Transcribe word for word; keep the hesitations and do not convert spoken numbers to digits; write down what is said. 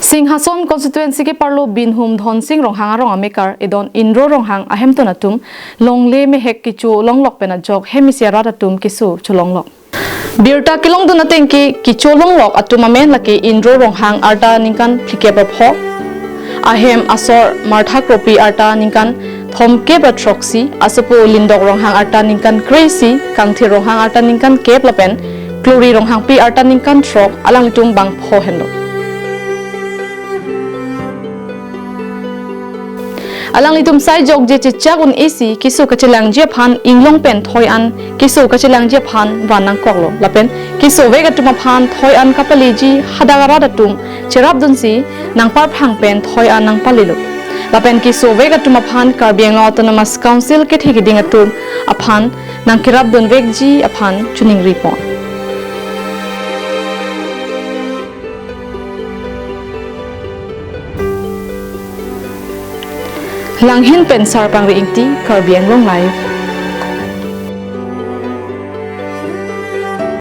Singhason constituency keparlo Binhum Dhonsing Ronghang arong amekar edon Indro Ronghang ahemtun atum longle mehek kecho longlok pen ajok hem isi arat atum keso cholonglok. Birta kelongdun ateng ke kecho longlok atum amen lake Indro Ronghang arta ningkan phlikep ra pho, ahem asor Martha Kropi arta ningkan thomkep ra throksi, asopo Lindok Ronghang arta ningkan kre-isi, Kangthir Ronghang arta ningkan kep lapen Klori Ronghangpi arta ningkan throk, alanglitum bangpho henlo. Alanglitum sai jokje chechak un-esi keso kachelangji aphan inglong pen thoi an keso kachelangji aphan van nangkoklo. Lapen kesovek atum aphan thoi an kapaleji hadak arat atum cherapdunsi nangparphang pen thoi an nangpalelo. Lapen kesovek atum aphan Karbi Anglong Autonomous Council kethe keding atum aphan nangkerapdunvekji aphan choningri pon. Langhin pen Sarpangri Ingti, Karbi Anglong Live.